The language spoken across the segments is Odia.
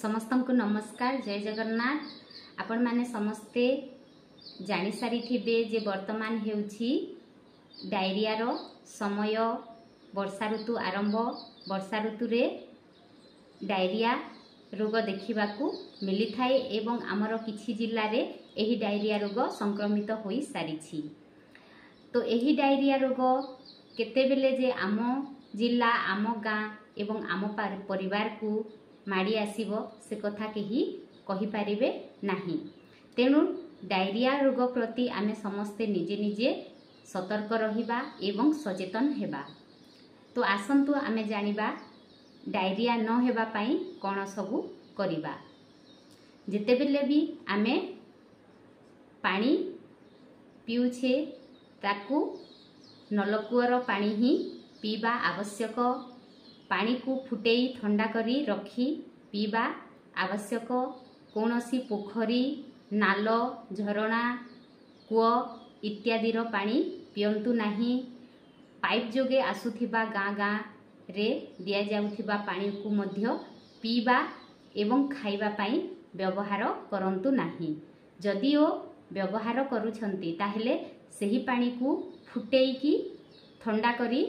ସମସ୍ତଙ୍କୁ ନମସ୍କାର, ଜୟ ଜଗନ୍ନାଥ। ଆପଣମାନେ ସମସ୍ତେ ଜାଣିସାରିଥିବେ ଯେ ବର୍ତ୍ତମାନ ହେଉଛି ଡାଇରିଆର ସମୟ। ବର୍ଷା ଋତୁ ଆରମ୍ଭ। ବର୍ଷା ଋତୁରେ ଡାଇରିଆ ରୋଗ ଦେଖିବାକୁ ମିଳିଥାଏ ଏବଂ ଆମର କିଛି ଜିଲ୍ଲାରେ ଏହି ଡାଇରିଆ ରୋଗ ସଂକ୍ରମିତ ହୋଇସାରିଛି। ତ ଏହି ଡାଇରିଆ ରୋଗ କେତେବେଳେ ଯେ ଆମ ଜିଲ୍ଲା, ଆମ ଗାଁ ଏବଂ ଆମ ପରିବାରକୁ ମାଡ଼ି ଆସିବ, ସେ କଥା କେହି କହିପାରିବେ ନାହିଁ। ତେଣୁ ଡାଇରିଆ ରୋଗ ପ୍ରତି ଆମେ ସମସ୍ତେ ନିଜେ ନିଜେ ସତର୍କ ରହିବା ଏବଂ ସଚେତନ ହେବା। ତ ଆସନ୍ତୁ ଆମେ ଜାଣିବା ଡାଇରିଆ ନ ହେବା ପାଇଁ କ'ଣ ସବୁ କରିବା। ଯେତେବେଳେ ବି ଆମେ ପାଣି ପିଉଛେ, ତାକୁ ନଳକୂଅର ପାଣି ହିଁ ପିଇବା ଆବଶ୍ୟକ। ପାଣିକୁ ଫୁଟେଇ ଥଣ୍ଡା କରି ରଖି ପିଇବା ଆବଶ୍ୟକ। କୌଣସି ପୋଖରୀ, ନାଲ, ଝରଣା, କୂଅ ଇତ୍ୟାଦିର ପାଣି ପିଅନ୍ତୁ ନାହିଁ। ପାଇପ୍ ଯୋଗେ ଆସୁଥିବା ଗାଁ ଗାଁରେ ଦିଆଯାଉଥିବା ପାଣିକୁ ମଧ୍ୟ ପିଇବା ଏବଂ ଖାଇବା ପାଇଁ ବ୍ୟବହାର କରନ୍ତୁ ନାହିଁ। ଯଦିଓ ବ୍ୟବହାର କରୁଛନ୍ତି, ତାହେଲେ ସେହି ପାଣିକୁ ଫୁଟେଇକି ଥଣ୍ଡା କରି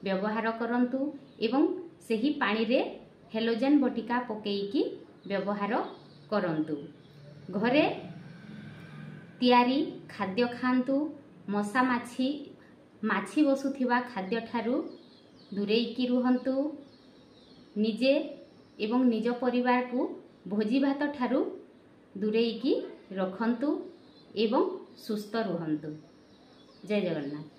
ବ୍ୟବହାର କରନ୍ତୁ ଏବଂ ସେହି ପାଣିରେ ହେଲୋଜେନ୍ ବଟିକା ପକେଇକି ବ୍ୟବହାର କରନ୍ତୁ। ଘରେ ତିଆରି ଖାଦ୍ୟ ଖାଆନ୍ତୁ। ମଶା ମାଛି, ମାଛି ବସୁଥିବା ଖାଦ୍ୟଠାରୁ ଦୂରେଇକି ରୁହନ୍ତୁ। ନିଜେ ଏବଂ ନିଜ ପରିବାରକୁ ଭୋଜି ଭାତ ଠାରୁ ଦୂରେଇକି ରଖନ୍ତୁ ଏବଂ ସୁସ୍ଥ ରୁହନ୍ତୁ। ଜୟ ଜଗନ୍ନାଥ।